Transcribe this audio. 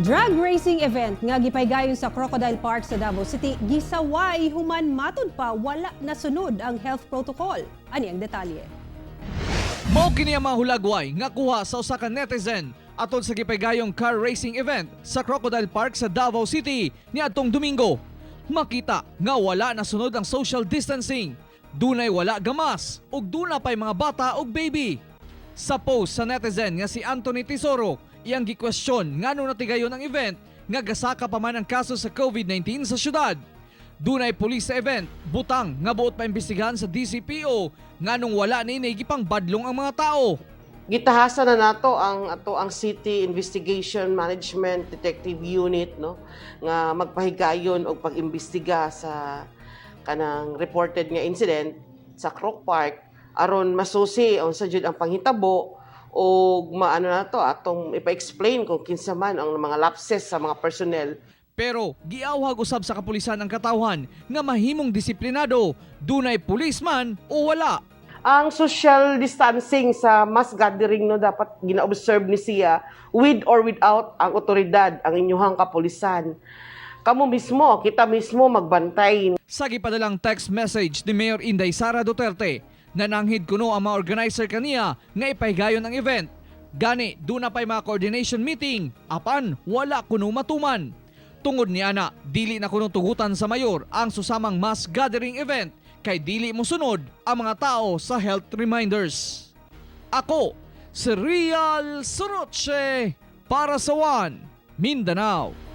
Drag racing event nga gipaygayon sa Crocodile Park sa Davao City gisaway human matud pa wala nasunod ang health protocol. Ani ang detalye. Mao kini ang mga hulagway nga kuha sa usa ka netizen atol sa gipaygayong car racing event sa Crocodile Park sa Davao City niadtong Domingo. Makita nga wala nasunod ang social distancing. Dunay wala gamas ug duna pay mga bata ug baby. Sa post sa netizen nga si Anthony Tesoro, iyang gikwestiyon ngano natigayon ang event nga gasaka pa man ang kaso sa COVID-19 sa syudad. Dunay pulis sa event, butang nga buot paimbestigahan sa DCPO nganong wala niini gipang badlong ang mga tao. Gitahasa na nato ang ato ang City Investigation Management Detective Unit, no, nga magpahigayon og pag-imbestiga sa kanang reported nga incident sa Croc Park aron masusi unsa jud ang panghitabo og maano nato atong ipa-explain kung kinsa man ang mga lapses sa mga personnel. Pero giawhag usab sa kapulisan ang katawhan nga mahimong disiplinado, dunay pulisman o wala. Ang social distancing sa mass gathering, no, dapat gina-observe ni siya with or without ang otoridad, ang inyuhang kapulisan. Kamo mismo, kita mismo magbantay. Sa gipadalang text message ni Mayor Inday Sara Duterte, nananghid kuno ang mga organizer kaniya nga ipahigayon ang event. Gani, duna pa'y mga coordination meeting, apan wala kuno matuman. Tungod ni ana, dili na kuno tugutan sa mayor ang susamang mass gathering event kay dili mosunod ang mga tao sa health reminders. Ako, si Real Soroche para sa One, Mindanao.